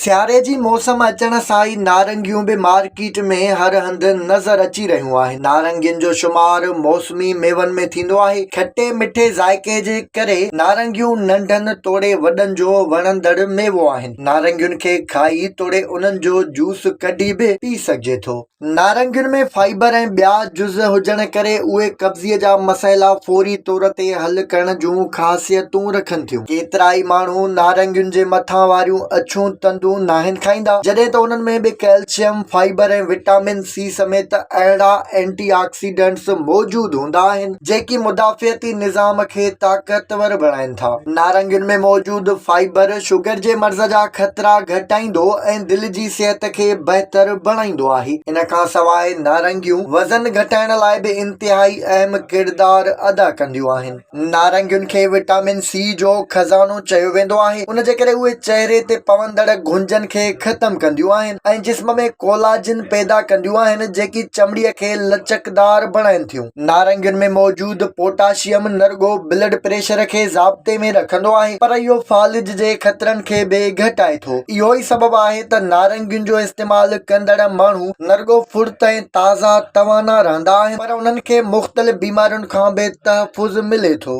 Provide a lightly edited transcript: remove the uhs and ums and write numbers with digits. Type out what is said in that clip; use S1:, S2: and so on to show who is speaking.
S1: سياري جي موسم اچڻ سان ئي نارنگيون به مارڪيٽ ۾ هر هنڌ نظر اچي رهيون آهن. نارنگين جو شمار موسمي ميون ۾ ٿيندو آهي. کٽي مٺي ذائقي جي ڪري نارنگيون ننڍن توڙي وڏن جو وڻندڙ ميوو آهن. نارنگين کي کائي توڙي انهن جو جوس ڪڍي به پي سگهجي ٿو. نارنگين ۾ فائبر ۽ ٻيا جز هجڻ ڪري اهي قبضيء جا مسئلا فوري طور تي حل ڪرڻ جون خاصيتون رکن ٿيون. ڪيترائي ماڻهو نارنگين جي مٿان واريون اڇيون تندون ناهن کائيندا، جڏهن ته انهن ۾ به ڪئلشيم، فائبر ۽ وٽامن سي سميت اهڙا اينٽي آڪسيڊنٽس موجود هوندا آهن، جيڪي مدافعتي نظام کي طاقتور بڻائين ٿا. نارنگين ۾ موجود فائبر شگر جي مرض جا خطرا گهٽائيندو ۽ دل جي صحت کي بهتر بڻائيندو آهي. ان کان سواء نارنگيون وزن گهٽائڻ لاء به انتهائي اهم ڪردار ادا ڪنديون آهن. نارنگين کي وٽامن سي جو خزانو چيو ويندو آهي، ان جي ڪري اهي چهري تي پوندڙ گهنجن کي ختم ڪنديون آهن ۽ جسم ۾ ڪولاجن پيدا ڪنديون آهن جيڪي چمڙي کي لچڪدار بڻائين ٿيون. نارنگين ۾ موجود پوٽاشيم نه رڳو بلڊ پريشر کي ضابطي ۾ رکندو آهي پر اهو فالج جي خطرن کي به گهٽائي ٿو. اهو ئي سبب آهي ته نارنگين جو استعمال ڪندڙ ماڻهو نه رڳو ڦڙت ۽ تازا توانا رهندا آهن پر انهن کي مختلف بيمارين کان به تحفظ ملي ٿو.